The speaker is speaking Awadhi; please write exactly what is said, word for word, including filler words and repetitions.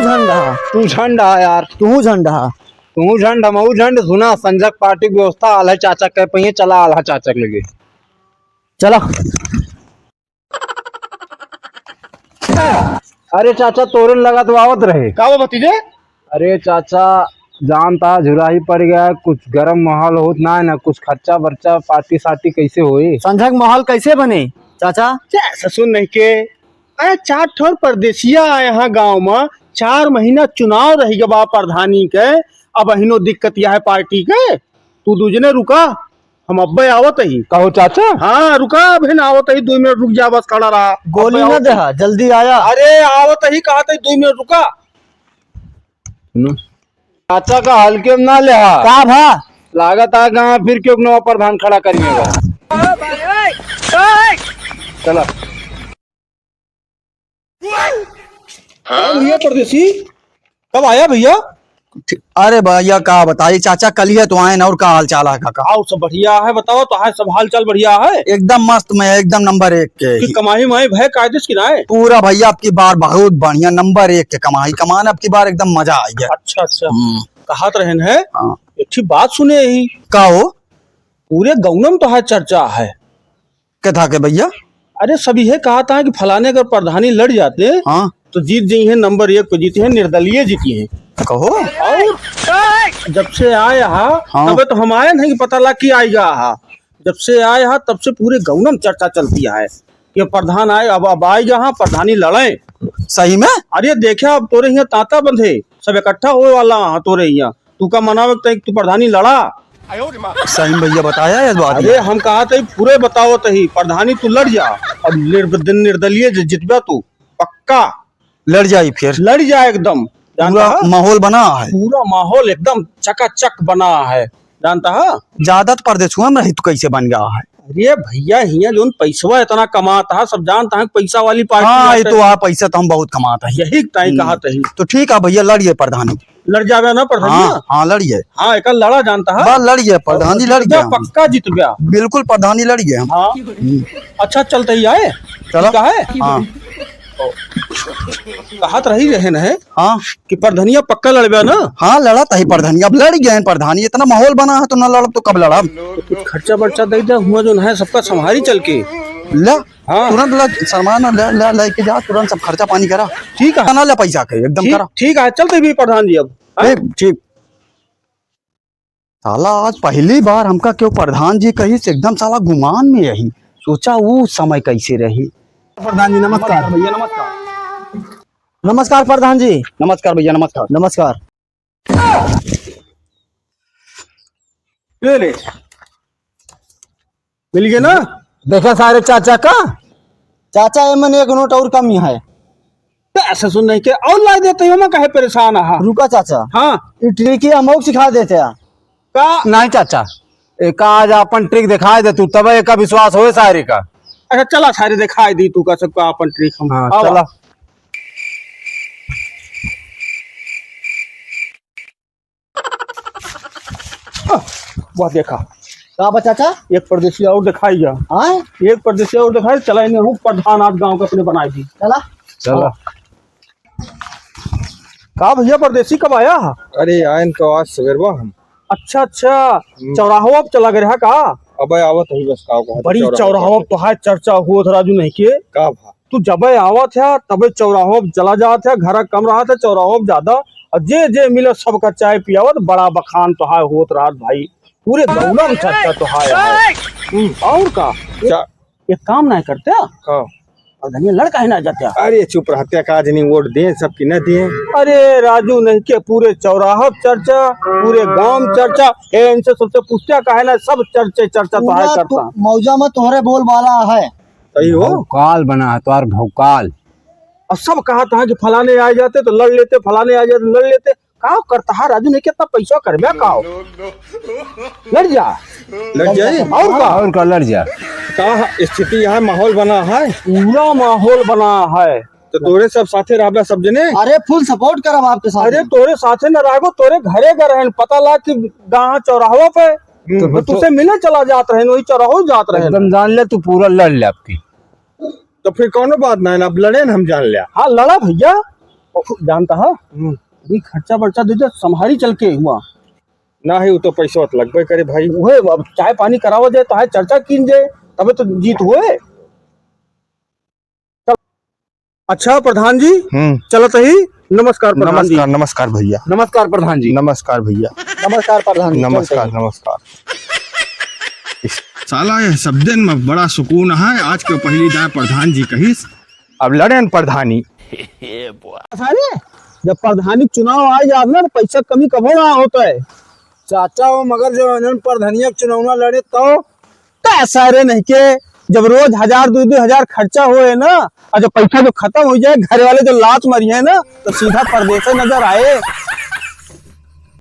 झंड हा। तू झंड हा यार। तू झंड हा। तू झंड, हमहू झंड। सुना, संजक पार्टी क व्यवस्था आल्हा चाचा कै पहिए, चला आल्हा चाचा क लगे। चला। अरे चाचा, तोरन लगा तो आवत रहे। का बा भतीजे? अरे चाचा, जानता झुराही पड़ गया है, कुछ गरम माहौल होत ना है ना, कुछ खर्चा बर्चा पार्टी सार्टी कैसे होई? संझा क माहौल कैसे बने चाचा? क्या ससुर नहीं के, अरे चार ठौर परदेसिया आए हैं गाँव में, चार महीना चुनाव रहि गवा प्रधानी के, अब अहिनो दिक्कत यह है पार्टी के। तू दूजने रुका, हम अब्बे आवत ही। कहो चाचा? हाँ, रुका, अबहिन आवत ही, दुइ मिनट रुक जा, बस खड़ा रहा। गोली अब्बे न आवत ही। देहा, जल्दी आया। अरे, आवत ही, कहत ही, दुइ मिनट रुका। सुनो। चाचा का हल्के में ना लेहा। का भा? लागत आ गाँव फिर क्यों नवा प्रधान खड़ा करिएगा। चला। हाँ भैया परदेसी, कब आया भैया? अरे भैया, का बताई चाचा, कल ही तो आए ना, और का हाल चाल है काका? और सब बढ़िया है, बताओ तो है, सब हाल चाल बढ़िया है? एकदम मस्त में, एकदम नंबर एक के। कि कमाई माई भय कायदे से कि नाय? पूरा भैया, अब की बार बहुत बढ़िया, नंबर एक के कमाई कमान, अब की बार एकदम मजा आ गया। अच्छा, अच्छा। हम्म। कहत रहन है, हाँ। एक ठे बात सुने ही। का हो? पूरे गौनम तो है चर्चा है। के था के भैया? अरे, सब यह कहा था कि फलाने अगर प्रधानी लड़ जाते, हाँ। तो जीत जाई है, नंबर एक पे जीती है, निर्दलीय जीती है। कहो। और जब से आए हा, हाँ। तबे तो हम आए नहीं कि पता लग कि आएगा हा। जब से आए हा, तब से पूरे गौनम चर्चा चलती है कि प्रधान आए, अब, अब आएगा हा, प्रधानी लड़े। सही में? अरे, देखा, अब तोरे यहाँ तांता बंधे, सब इकट्ठा होए वाला हा तोरे यहाँ। तू का मनावे के तू प्रधानी लड़ा? सही में भैया बताया है बात। अरे, हम कहा थे पूरे बतावत ही, प्रधानी तू लड़ जा और निर-, दिन निर्दलीय जि-, जितबा तू, पक्का। लड़ जाई फिर। लड़ जा एकदम। पूरा जानता है? माहौल बना है। पूरा माहौल एकदम चकाचक बना है, जानता है? ज्यादा तो परदेसुआ में रही तो कैसे बन गया है? अरे भैया, हियाँ जोन पैसवा इतना कमाता है, सब जानता है, पैसा वाली पार्टी हाँ, ये बाटे। तो आप पैसा तो हम बहुत कमाता है। यही ताई हम्म। कहा तही। तो ठीक है भैया, लड़िए प्रधानी। लड़ जावे ना प्रधानी हाँ, ना? हाँ, लड़िए। हाँ, एक लड़ा जानता है। बस लड़िए, प्रधानी लड़ गया हम। पक्का जीत गया। बिल्कुल प्रधानी लड़ गया हम। हाँ। हम्म। अच्छा, चलते ही आए। चलो। ठीक है? हाँ। कहत रही रहन है हाँ। कि प्रधनिया पक्का लड़बे ना? हाँ, लड़त ही प्रधनिया। अब लड़ गए हैं प्रधानी, इतना माहौल बना है तो ना लड़ब तो कब लड़ब? तो कुछ खर्चा बर्चा दे दे, हुआ जो है सबका संभारी चल के। ले, हाँ। तुरंत ले, शर्मा ना, ले, ले, लेके जा, तुरंत सब खर्चा पानी करा। ठीक है। ना ले पैसा के, एकदम ठीक, करा। ठीक है, चलते भी प्रधान जी अब। हाँ? ठीक, ठीक। साला आज पहली बार हमका क्यों प्रधान जी कही से एकदम साला गुमान में यही। सोचा वो समय कैसे रही। प्रधान जी नमस्कार। भैया नमस्कार। नमस्कार प्रधान जी। नमस्कार भैया, नमस्कार। नमस्कार। ले ले। मिल गए ना? देखा सारे चाचा का। चाचा, एमन एक नोट और कमी है। त ऐसे सुन नहीं के और ला देते हो, मैं काहे परेशान आहा? रुका चाचा। हाँ। ई ट्रिक ही हम और सिखा देते हैं। का? नहीं चाचा, एक आज अपन ट्रिक दिखाई दे तू, तब एक विश्वास होए सारे का। अच्छा चला सारे दिखाई दी तू का सबका अपन ट्रिक हम। हाँ, आवा। चला। वाह, देखा। का बा चाचा? एक परदेसी और दिखाई जा। हाँ? एक परदेसी और दिखाई, चला इन्हें हूँ प्रधान आज गांव का अपने बनाई दी। चला। चला। का भैया परदेसी कब आया? अरे आयन तो आज सवेरवा हम। अच्छा, अच्छा। हम्म। चौराहा पे चला गया का? अबे आवत ही बस का कहत बड़ी चौराहा चौराहा पे। तो है चर्चा हुआ था राजू नहीं के। का भा? तू जबे आवत है, तबे चौराहो पे चला जात है, घर कम रहत है, चौराहो पे ज्यादा। और जे, जे मिले, सबका चाय पियावत, बड़ा बखान तो हाय होत रहत भाई। पूरे गौड़ा में चर्चा तो हाय है। हम्म, और का? एक, चा- एक काम ना करते? का? और धनिया लड़ काहे ना जाते? अरे चुप रहते, का जनी वोट दे, सबकी न दे। अरे राजू नहीं के पूरे चौराहा पे चर्चा, पूरे गांव में चर्चा। ए, इनसे सबसे पूछते काहे ना, सब चर्चे चर्चा तो हाय पूरा करता। तू-, मौजा में तोहरे बोलबाला है। सही हो। भौकाल बना है तोहार भौकाल। और सब कहत हैं कि फलाने आ जाते तो लड़ लेते, फलाने आ जाते तो लड़ लेते। का करता है राजू, नहीं कितना पैसा करबे का? लड़ जा। लड़ जाए? और का? और का लड़ जा? का स्थिति है, माहौल बना है? पूरा माहौल बना है। तो तोरे सब साथे रहबे सब जने? अरे full support करब आपके साथ। अरे तोरे साथे न रहबो, तोरे घरे घर रहन, पता ला कि गाँव चौराहा पे हम्म। तो तुझसे मिले चला जात रहन, वही चौराहो जात रहन। एकदम जान ले तू, पूरा लड़ ले आपकी। तो फिर कौनो बात ना है, अब लड़े न हम जान लिया। हाँ, लड़ा भैया, जानता है? हम्म। अभी खर्चा बर्चा दे दे, संभारी चल के हुआ। ना है, वो तो पैसा तो लगबे करे भाई। वहे, अब चाय पानी करावा जाए, तो है चर्चा कीन जाए, तबे तो जीत होए। अच्छा प्रधान जी, हम्म। चलत ही। नमस्कार प्रधान जी। नमस्कार, नमस्कार भैया। नमस्कार प्रधान जी। नमस्कार भैया। नमस्कार प्रधान जी। नमस्कार, चलत ही। नमस्कार। इस साला ये सब दिन में बड़ा सुकून है। आज के पहली दाय प्रधान जी कहिस, अब लड़ेन प्रधानी। सारे, जब प्रधानी के चुनाव आ जात ना, तो पैसा कमी कभो ना होत है। चाचा हो, मगर जब इन्हन प्रधानिया के चुनाव ना लड़े, तो का सारे नहीं के, जब रोज हजार, दो दो हजार खर्चा होए ना, और जब पैसा जो खत्म हो जाए, घर वाले जो लात मारिए ना, तो सीधा परदेसे नजर आए।